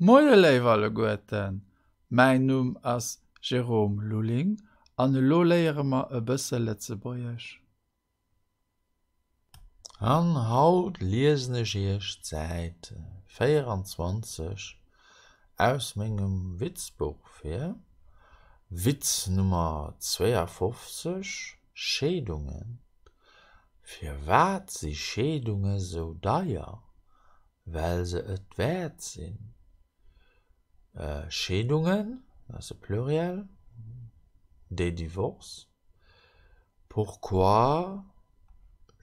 Moie léif alleguerten, mäin Numm ass Jérôme Lulling an elo léiere mer e bësse Lëtzebuergesch. An haut liesen ech iech d'Säit 24 aus mengem Witzbuch vir, Witz Nummer 52, Scheedungen. Firwat si Scheedunge sou deier? Well se et wäert sinn. Scheedungen, dat ass e Pluriel, des divorces. Pourquoi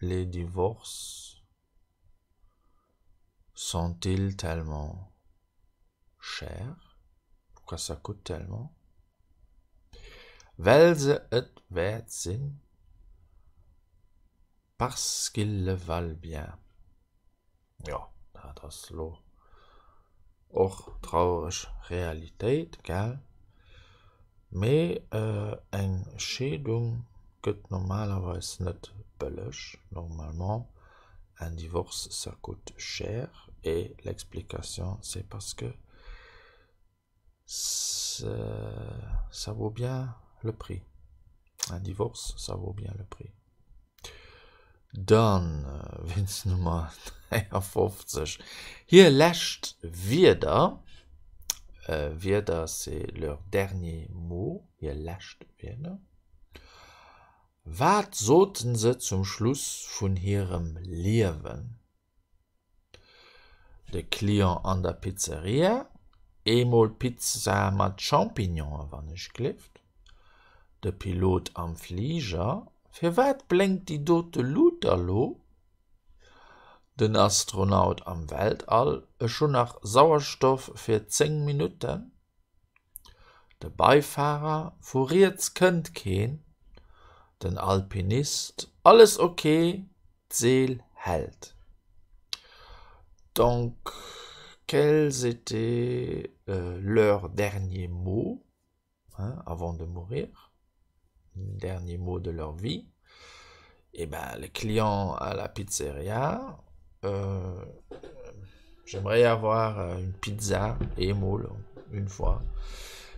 les divorces sont-ils tellement chers? Pourquoi ça coûte tellement? Well se et wäert sinn. Parce qu'ils le valent bien. Jo, dat ass elo och traureg Realitéit, gell? Mee eng Scheedung gëtt normalerweis net bëlleg. Normalement, un divorce ça coûte cher et l'explication c'est parce que ça vaut bien le prix. Un divorce, ça vaut bien le prix. Dann Witz Nummer 53, Hir lescht Wierder, Wierder c'est leur dernier mot, hir lescht Wierder. Wat soten se zum Schluss vun hirem Liewen? De Client an der Pizzeria, Eemol Pizza mat Champignonen, wann ech gleeft. De Pilot am Fliger, Firwat blénkt déi dote Lut da lo? Den Astronaut am Weltall, Ech hunn nach Sauerstoff fir 10 Minutten. De Beifahrer, Vu riets kënnt keen. Den Alpinist, Alles ok, d'Seel hält. Donc, quels étaient leurs derniers mots avant de mourir? Derniers mots de leur vie? Eh ben, le client à la pizzeria, J'aimerais avoir une pizza, eemol, une fois,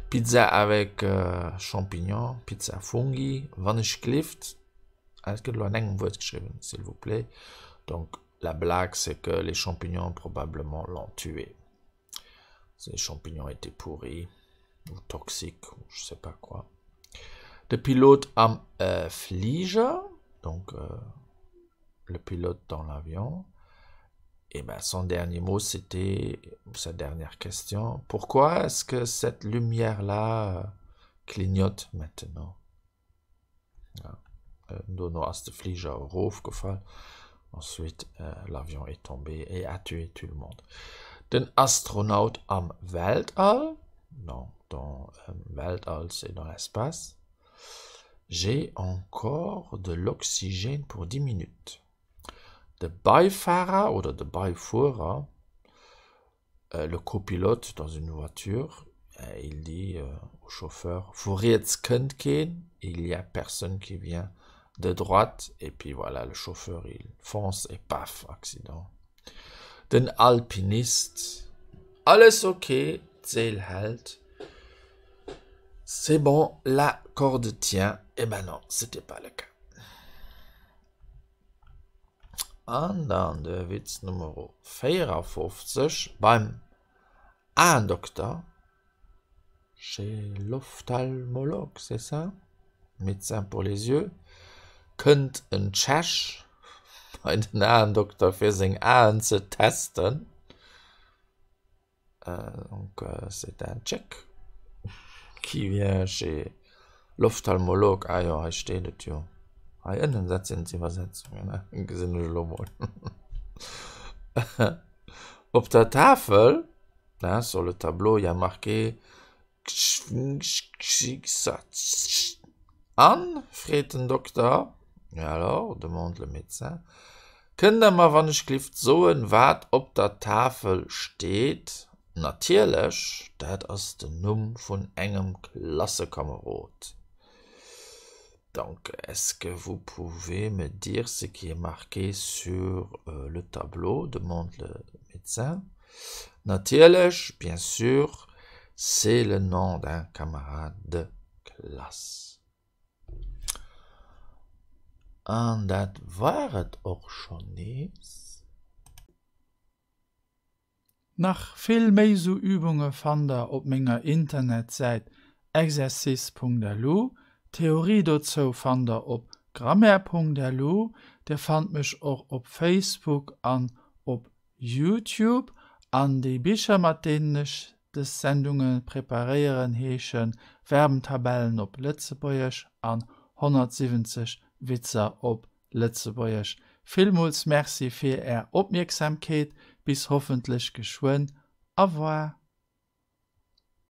Pizza avec champignons, Pizza Fungi, wann ech glift. Et gëtt elo an engem Wuert geschriwwen, s'il vous plaît. Donc la blague c'est que les champignons probablement l'ont tué. Ces champignons étaient pourris ou toxiques ou je sais pas quoi. De Pilot am Fliger, donc le pilote dans l'avion, et ben son dernier mot c'était, sa dernière question, pourquoi est-ce que cette lumière-là clignote maintenant? Ja, dono ass de Fliger erofgefall. Ensuite l'avion est tombé et a tué tout le monde. Den Astronaut am Weltall, non, dans Weltall c'est dans l'espace, J'ai encore de l'oxygène pour 10 minutes. De Beifahrer oder de Beifuerer, le copilote dans une voiture, il dit au chauffeur, Vu riets kënnt keen, il y a personne qui vient de droite, et puis voilà, le chauffeur il fonce et paf, accident. Den Alpinist, Alles ok, d'Seel hält, c'est bon, la corde tient, et ben non, c'était pas le cas. An dann de Witz Numero 54, Beim Aendokter, chez l'ophtalmologue, c'est ça? Médecin pour les yeux, kënnt en Tschech bei den Aendokter fir seng Aen ze testen. Donc c'est un Tchèque qui vient chez l'ophtalmologue, ah jo, hei steet et jo, hei ënnen, dat sinn d'Iwwersetzungen, gesinn ech elo mol. Op der Tafel, sur le tableau, il y a marqué An? freet den Dokter. Et alors? demande le médecin. Kënnt Der mer wannechglift soen, wat op der Tafel steet? Natierlech, dat ass den Numm vun engem Klassekamerod. Donc, est-ce que vous pouvez me dire ce qui est marqué sur le tableau? demande le médecin. Natierlech, bien sûr, c'est le nom d'un camarade de classe. An dat war et och schonn nees. Nach vill méi sou Übunge fannt der op menger Internetsäit exercice.lu. D'Theorie dozou fannt der op grammaire.lu. Dir fannt mech och op Facebook an op Youtube. An déi Bicher mat deenen ech dës Sendunge preparéieren heesche Verbentabellen op Lëtzebuergesch an 170 Witzer op Lëtzebuergesch. Villmools Merci fir Är Opmierksamkeet. Bis hoffentlech geschwënn. Au revoir.